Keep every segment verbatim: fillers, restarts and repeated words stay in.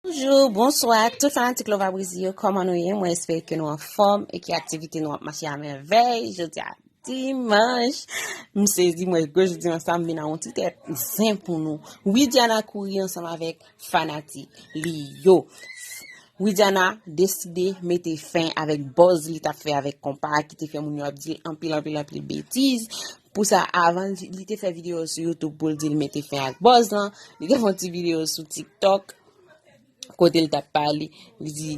Bonjou, bonswa, tout fanatik Lova Brizi yo, kòman nou ye? Mwen espere ke nou anfòm e ke aktivite nou ap mache a mèvèy. Jodi a dimanch, m sezi, mwen gwo jodi an sa, m vin a yon ti tèt zen pou nou. Widiana kouri ansanm avèk fanatik li yo. Widiana deside mete fen avèk buzz li t ap fè avèk konpa ki te fè moun yo ap di l anpil, anpil, anpil betiz. Pou sa, avan li te fè videyo sou YouTube pou l di l mete fen ak buzz lan, li te fè yon ti videyo sou TikTok kote l t ap pale, li di,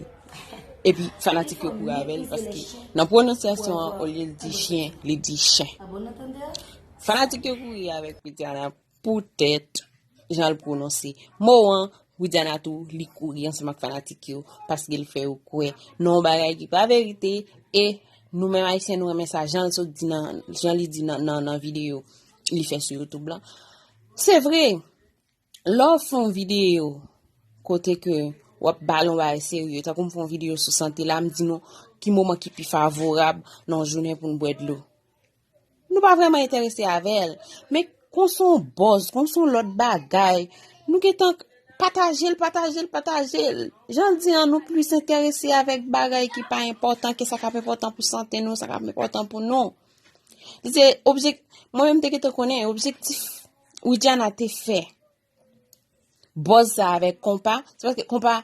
epi fanatik yo kouri avè l paske nan pwononsyasyon an, olye l di chyen, li di chen. Fanatik yo kouri avèk Widiana poutèt jan l pwononse mo an. Widiana tou, li kouri ansanm ak fanatik yo paske l fè yo kwè nan yon bagay ki pa verite e nou menm Ayisyen, nou renmen sa, jan l sot di nan, jan li di nan, nan, nan videyo li fè sou YouTube lan. Se vre, lè w fè yon videyo kote ke w ap pale yon bagay serye, tankou m fè yon videyo sou sante la, m di nou ki moman ki pi favorab nan yon jounen pou n bwè dlo. Nou pa vrèman enterese avè l. Men kon se yon buzz, kon se yon lòt bagay, nou gentan pataje l, pataje l, pataje l. Jan l di an, nou plis enterese avèk bagay ki pa enpòtan ke sa k ap enpòtan pou sante nou, sa k ap enpòtan pou nou. Li se objek-, mwen menm te gentan konnen objektif Widiana te fè buzz sa avèk konpa, se paske konpa,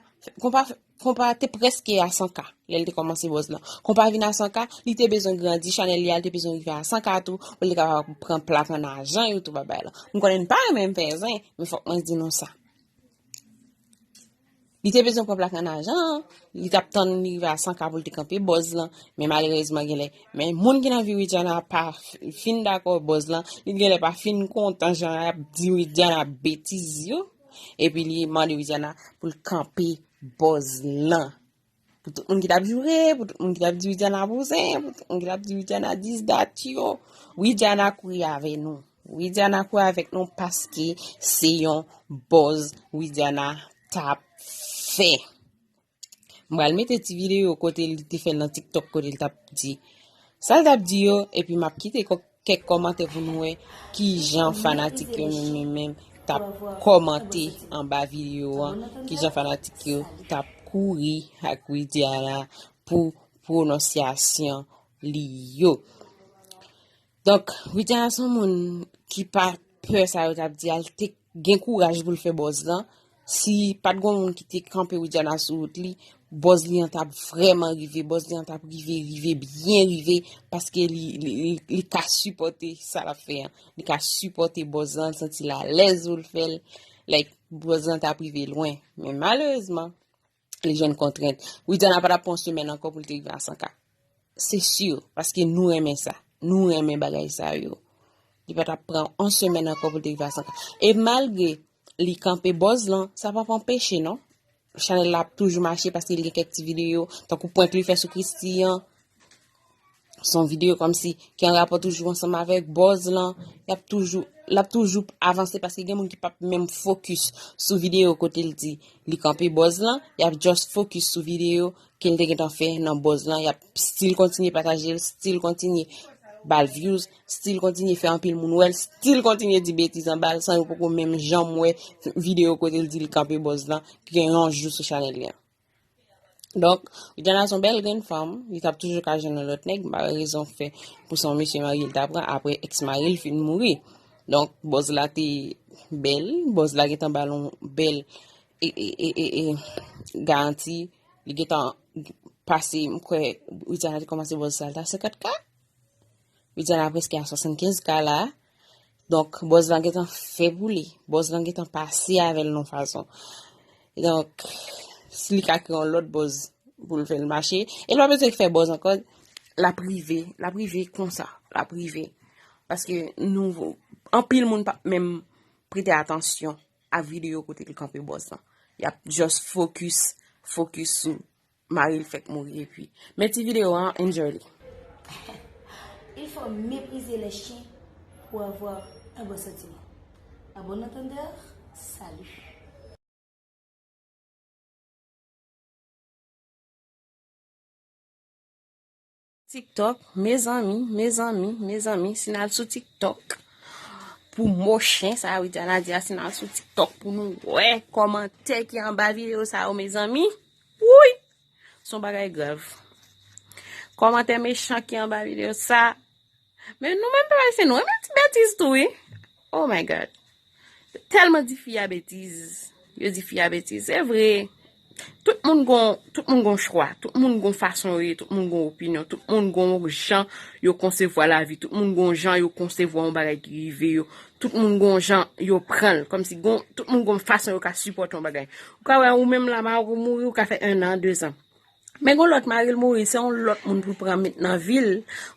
konpa, konpa te prèske a san K lè l te kòmanse buzz lan. Konpa vin a san K, li te bezwen grandi chanèl li a, li te bezwen rive a san K tou, pou li kapab pran plak an ajan YouTube a bay lan. M konnen n pa renmen m fè zen, men fòk mwen di nou sa. Li te bezwen pran plak an ajan, li t ap tann li rive a san K pou l te kanpe buzz lan, men malerezman genlè, men moun ki nan vi Widiana pa f-, fin dakò buzz lan, li genlè pa fin kontan jan y ap di Widiana betiz yo, epi li mande Widiana pou l kanpe buzz lan. Pou tout moun ki t ap joure, pou tout moun ki t ap di Widiana bouzen, pou tout moun ki t ap di Widiana dis dat yo, Widiana kouri avè nou. Widiana kouri avèk nou paske se yon buzz Widiana t ap fè. M pral mete ti videyo kote li te fè l nan TikTok kote li t ap di sa l t ap di yo, epi m ap kite kò-, kèk kòmantè pou nou wè kijan fanatik yo menm, menm, menm t ap kòmante anba videyo an, kijan fanatik yo t ap kouri ak Widiana pou pwononsyasyon li yo. Donk, Widiana se yon moun ki pa pè sa yo t ap di a, l te gen kouraj pou l fè buzz lan. Si pa t gon moun ki te kanpe Widiana sou wout li, buzz li an t ap vrèman rive, buzz li an t ap rive, rive, byen rive, paske li, li, li, li ka sipòte sa l ap fè an. Li ka sipòte buzz lan, l santi l alèz pou l fè l. Like, buzz lan t ap rive lwen. Men malerezman, li jwenn kontrent. Widiana pa t ap pran yon semèn ankò pou l te rive a san K. Se si, paske nou renmen sa. Nou renmen bagay sa yo. Li pa t ap pran yon semèn ankò pou l te rive a san K. E malgre li kanpe buzz lan, sa p ap anpeche, non. Chanèl la ap toujou mache paske li gen kèk ti videyo, tankou prank li fè sou Christie an. Se yon videyo kòmsi ki an rapò toujou ansanm avèk buzz lan. Y ap toujou, l ap toujou avanse paske gen moun ki p ap menm fokis sou videyo kote l di li kanpe buzz lan. Y ap just fokis sou videyo ke l te gentan fè nan buzz lan. Y ap still kontinye pataje l, still kontinye ba l views, still kontinye fè anpil moun wè l, still kontinye di betiz anba l san yo poko menm janm wè videyo kote l di l kanpe buzz lan ki gen yon jou sou chanèl li an. Donk, Widiana se yon bèl grenn fanm, li t ap toujou ka jwenn yon lòt nèg, m pa wè rezon fè pou se yon mesye marye l ta pran apre èks mari l fin mouri. Donk, buzz la te bèl, buzz la gentan ba l yon bèl e, e, e, e, e, garanti, li gentan pase, m kwè, Widiana te kòmanse buzz sa, l ta senkant K. Widiana prèske a swasannkenz K la. Donk, buzz lan gentan fè pou li. Buzz lan gentan pase avè l nan fason. Donk, si li ka kreye yon lòt buzz pou l fè l mache, e l pa bezwen fè buzz ankò, l ap rive, l ap rive konsa, l ap rive. Paske nou, anpil moun p ap menm prete atansyon a videyo kote l kanpe buzz lan. Y ap just focus, focus sou mari l fèk mouri epi. Men ti videyo an, enjoy li. Il faut mépriser les chiens pour avoir un bon sentiment. À bon entendeur, salut. TikTok, mezanmi, mezanmi, mezanmi, si n al sou TikTok, pou mo chen sa Widiana di a, si n al sou TikTok pou nou wè kòmantè ki anba videyo sa yo, mezanmi. Wouy! Se yon bagay grav. Kòmantè mechan ki anba videyo sa. Men nou menm pèp ayisyen, nou renmen ti betiz tou, wi. Oh my God. Tèlman di fi a betiz. Yo di fi a betiz. Se vre. Tout moun gon, tout moun gon chwa. Tout moun gon fason yo ye. Tout moun gon opinyon. Tout moun gon jan yo konsevwa lavi. Tout moun gon jan yo konsevwa yon bagay ki rive yo. Tout moun gon jan yo pran l. Kòmsi gon, tout moun gon fason yo ka sipòte yon bagay. Ou ka wè ou menm la, mari w mouri, ou ka fè en an, de zan. Men gon lòt mari l mouri, se yon lòt moun pou l pran met nan vi l,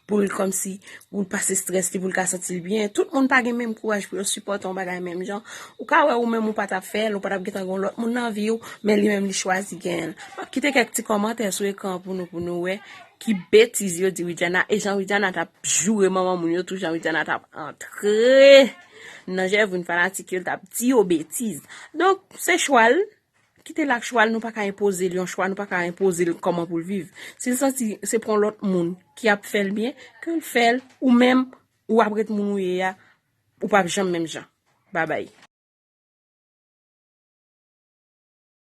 pou l kòmsi, pou l pase estrès li, pou l ka santi l byen. Tout moun pa gen menm kouraj pou yo sipòte yon bagay menm jan. Ou ka wè ou menm ou pa t ap fè l, ou pa t ap gentan gen yon lòt moun nan vi w, men li menm li chwazi genyen l. M ap kite kèk ti kòmantè sou ekran pou nou, pou nou wè ki betiz yo di Widiana, e jan Widiana t ap joure manman moun yo tou, jan Widiana t ap antre nan jèvoun fanatik yo, l t ap di yo betiz. Donk, se chwa l, kite l ak chwa l, nou pa ka enpoze l yon chwa, nou pa ka enpoze l kòman pou l viv. Si l santi se pran lòt moun ki ap fè l byen, ke l fè l, ou menm, ou ap ret moun ou ye a, ou p ap janm menm jan. Babay.